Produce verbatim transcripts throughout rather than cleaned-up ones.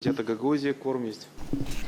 Это Гагаузия, корм есть.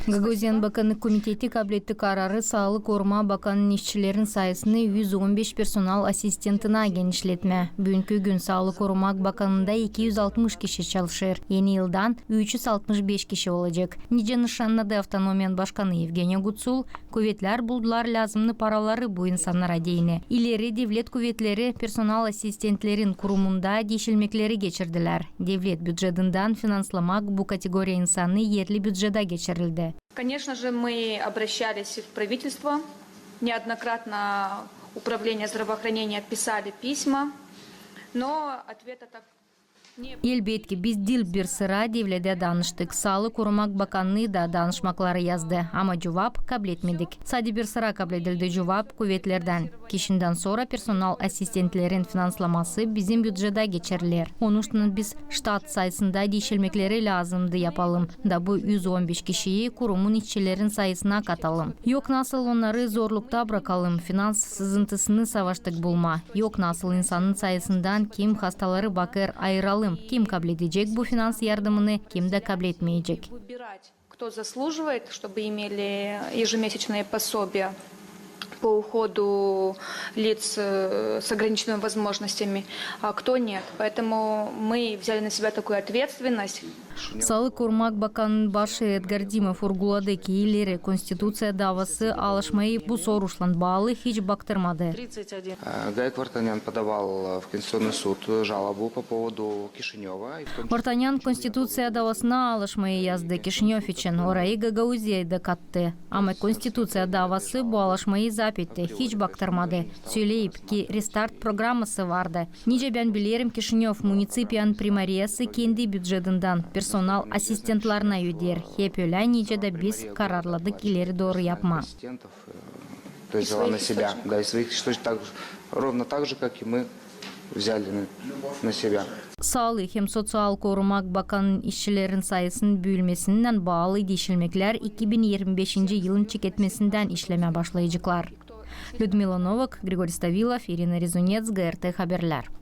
Gagauziyanın Bakanlık Komiteti kabletti kararı saalıı korumaa bakanın işçilerin sayısını üz on beş personal assistentinä genişletmää. Büünkü gün saalıı korumaa bakanında iki üz altmış kişi çalışêr. Eni yıldan üç üz altmış beş kişi olacek. Nicä nışannadı avtonomiyanın başkanı Evgeniya Gutsul, kuvetler buldular lääzımnı paraları bu insannara deyni. İleri devlet kuvetleri personal assistentlerin kurumunda diişilmekleri geçirdilär. Devlet bücetindän finanslamak bu kategoriya insanı erli bücetä geçirildi. Конечно же, мы обращались и в правительство. Неоднократно управление здравоохранения писали письма, но ответа так не было. Elbetki, biz diil bir sıra devledä danıştık. Saalıı korumaa bakanlıı da danışmakları yazdı, ama cuvap kabletmedik. Sade bir sıra kabledildi cuvap kuvetlerdän. Kişindän sora personal assistentlerin finanslaması bizim bücetä geçiriler. Onuştan biz ştat sayısında diişilmekleri lääzımdı yapalım, da bu üz on beş kişiyi kurumun işçilerin sayısına katalım. Yok nasıl onnarı zorlukta brakalım, finans sızıntısını savaştık bulmaa. Yok nasıl insanın sayısından kim hastaları bakêr ayıralım, kim kabledecek bu finans yardımını, kim dä kabletmeyecek. Кто заслуживает, чтобы имели ежемесячные пособия по уходу лиц, э, с ограниченными возможностями, а кто нет. Поэтому мы взяли на себя такую ответственность. Saalıı korumaa bakanın başı Edgar Dimov urguladı ki, ileri Konstituţiya daavası alışmayı bu soruşlan baalı hiç baktırmadı. Э, Гай Вартанян подавал в Конституционный суд жалобу по поводу Кишинева. Vartanyan Konstituţiya daavasına alışmayı yazdı Kişinöv için, orayı Gagauziyayı da kattı. Ama Konstituţiya daavası bu alışmayı zaapetti, hiç baktırmadı, söleyip ki restart programası vardı. Nicä bän bilerim, Kişinöv municipiyanın primariyası kendi bücetindän personal assistentlarına öder. Hep ölä, nicä dä biz kararladık ileri dooru yapmaa. То есть взяла на себя, да, и своих, что так же, ровно так же, как и мы взяли на, на себя. Saalıı hem soţial korumaa bakanın işçilerin sayısının büülmesininnän baalı diişilmeklär iki bin irmi beşinci yılın çeketmesindän işlemää başlayaceklar. Lüdmila Novak, Grigori Stavilov, İrina Rezunets, G R T Haberlär.